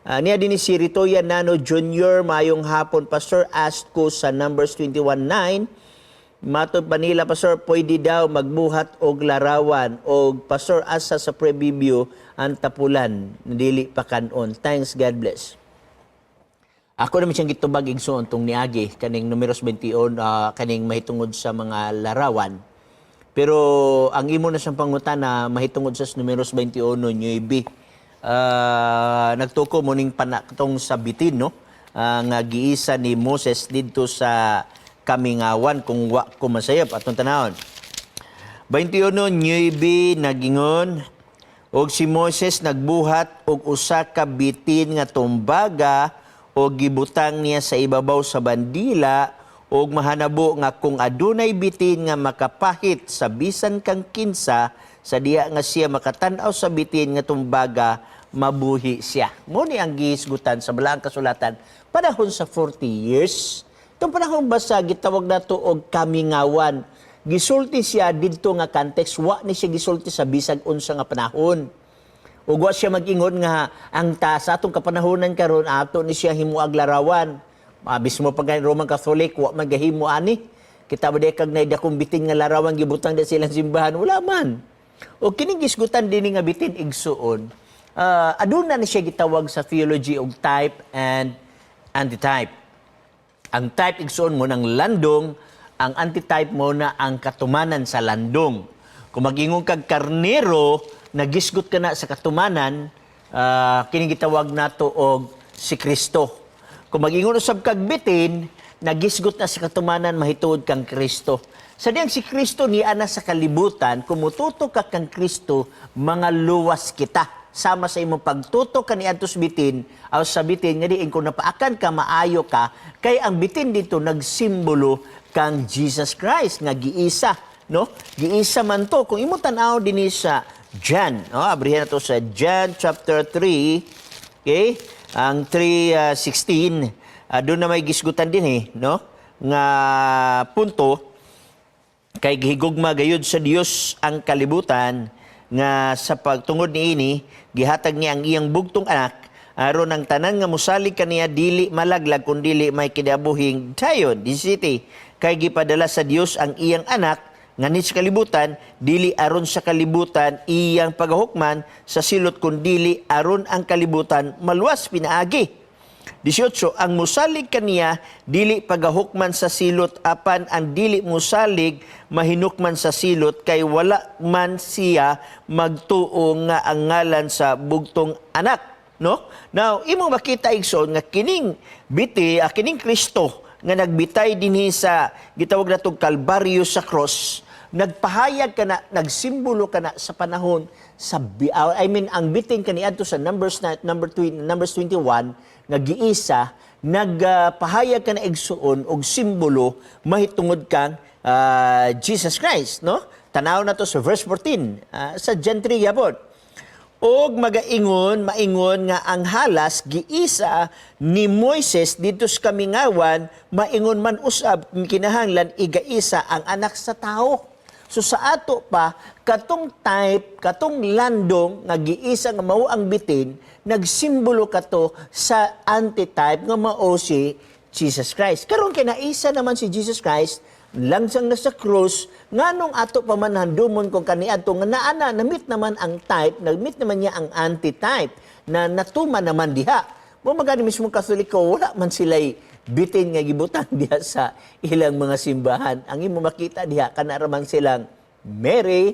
Niya din ni si Ritoya Nano Jr., "Mayong hapon, Pastor. Ask ko sa Numbers 21:9. Matod pa nila, Pastor, pwede daw magbuhat og larawan. Og Pastor, asa sa preview ang tapulan, dili pa kanon? Thanks, God bless." Ako naman siyang gitubag, igsoon, tong niagi kaning Numeros 21, kaning mahitungod sa mga larawan. Pero ang imo na siyang pangutana mahitungod sa Numeros 21 nuebe. Nagtuko mo ning panaktong sa bitin, no? Nga giisa ni Moses didto sa kamingawan, kung wa ko masayop, atong tanawon. 21:9, nagingon, "Og si Moises nagbuhat og usa ka bitin nga tumbaga og gibutang niya sa ibabaw sa bandila, og mahanabo nga kung adunay bitin nga makapahit sa bisan kang kinsa, sa diha nga siya makatan-aw sa bitin nga tumbaga, mabuhi siya." Mo ni ang gihisgutan sa Balaang Kasulatan panahon sa 40 years. Itong panahon ba sa gitawag nato og kamingawan. Gisulti siya didto nga context, wa ni siya gisulti sa bisag unsa nga panahon. Ug wa siya mag-ingon nga ang ta sa atong kapanahonan karon, ato ni siya himuag larawan. Mismo pag Roman Catholic, wa man gahimo ani. Kita ba di kag nay dakong bitin nga larawan gibutang di silang simbahan? Wala man. O kining gisgutan dinhi nga bitin, igsuon, aduna ni siya gitawag sa theology og type and antitype. Ang type, igsuon, mo ng landong, ang antitype mo na ang katumanan sa landong. Kung mag-ingon kag karnero, nagisgot ka na sa katumanan, kining gitawag nato og si Kristo. Kung mag-ingon usab kag bitin, nagisgot na sa katumanan mahituod kang Kristo. Sa diyang si Kristo niya na sa kalibutan, kung mututo ka kang Kristo, mga luwas kita. Sama sa imong pagtuto kaniadto sa bitin, aw sa bitin nga diin kung napaakan ka, maayo ka, kay ang bitin dito nagsimbolo kang Jesus Christ nga giisa, no? Giisa man to. Kung imo tan-aw dinhi sa John, no? Abrihan na to sa John chapter 3, okay? Ang 3:16, doon na may gisgutan din eh, no? Nga punto, kay gihigugma gayud sa Dios ang kalibutan nga sa pagtungod niini gihatag niya ang iyang bugtong anak, aron ang tanan nga mosalig kaniya dili malaglag kun dili may kinabuhing dayon. 17, kay gipadala sa Dios ang iyang anak nganhi sa kalibutan, dili aron sa kalibutan iyang pagahukman sa silot, kun dili aron ang kalibutan maluwas pinaagi. 18, ang musalig kaniya dili pagahukman sa silot, apan ang dili musalig mahinukman sa silot, kay wala man siya magtuo nga ang ngalan sa bugtong anak, no? Now, imo makita, igsoon, nga kining biti, kining Kristo nga nagbitay dinhi sa gitawag natong Kalbaryo, sa cross, nagpahayag kana, nagsimbolo kana sa panahon sa I mean, ang bitin kaniadto sa Numbers na, number 20, Numbers 21 nga giisa, nagpahayag kana, igsuon, og simbolo mahitungod kang Jesus Christ, no? Tanaw na to sa verse 14 sa John 3 gyapon. Og magaingon, maingon nga ang halas giisa ni Moises didto sa kamingawan, maingon man usab kinahanglan igaisa ang Anak sa Tao. So sa ato pa, katong type, katong landong nga giisa nga mao ang bitin, nagsimbolo kato sa antitype nga mao si Jesus Christ. Karon kay naisa naman si Jesus Christ, langsang na sa krus, nganong ato pa man handumon kung kaniadto nga naana, na-meet naman ang type, na-meet naman niya ang antitype na natuman naman diha? Mo magani mismo Katoliko, wala man sila'y bitin nga gibutang diha sa ilang mga simbahan. Ang imo makita diha, kana ra man silang Mary,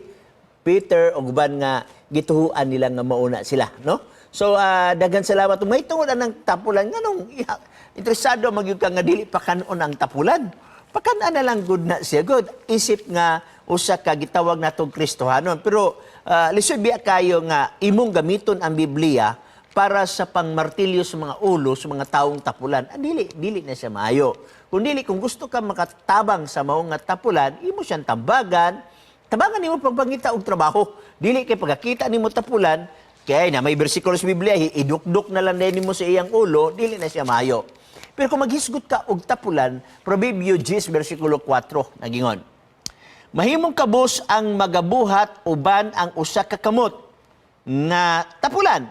Peter ug uban nga gituhuan nila nga mauna sila, no? So daghan salamat. May tungod anang tapulan, nganong interesado magyud ka nga dili pa kanon ang tapulan? Pakan na lang gud na siya good. Isip nga usa ka gitawag natong Kristohanon. Pero lisod biya kayo nga imong gamiton ang Biblia para sa pangmartilyo sa mga ulo sa mga taong tapulan. Ah, dili, dili na siya maayo. Kung dili, kung gusto ka makatabang sa mao nga tapulan, imo siyang tambagan, tabangan nimo pagpangita og trabaho. Dili kay pagkakita nimo tapulan, kay na may bersikulo sa Biblia, idukduk na lang nimo sa iyang ulo, dili na siya maayo. Pero kung maghisgot ka og tapulan, Proverbio 10 bersikulo 4 nagingon, "Mahimong kabus ang magabuhat uban ang usa ka kamot nga tapulan.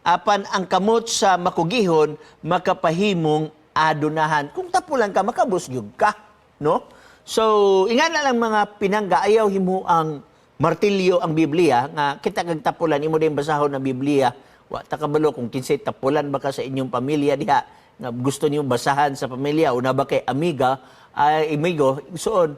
Apan ang kamot sa makugihon makapahimong adunahan. Kung tapulan ka, makabusgyog ka, no? So, ingana lang, mga pinangga, ayaw himo ang martilyo ang Biblia nga kita kag tapulan, imo din basahon ang Biblia. Wa ta kabalo kung kinsay tapulan ba ka sa inyong pamilya diha nga gusto niyo basahan sa pamilya o na ba kay amiga ay amigo. Igsoon,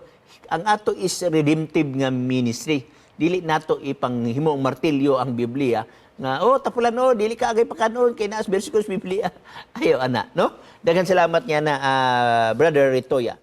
ang ato is redemptive nga ministry. Dili nato ipanghimo ang martilyo ang Biblia nga, "Oh, tapulan, oh, dili ka agay pakanon kay naas bersikulos Biblia." Ayaw ana, no? Daghan salamat niya na, Brother Ritoya.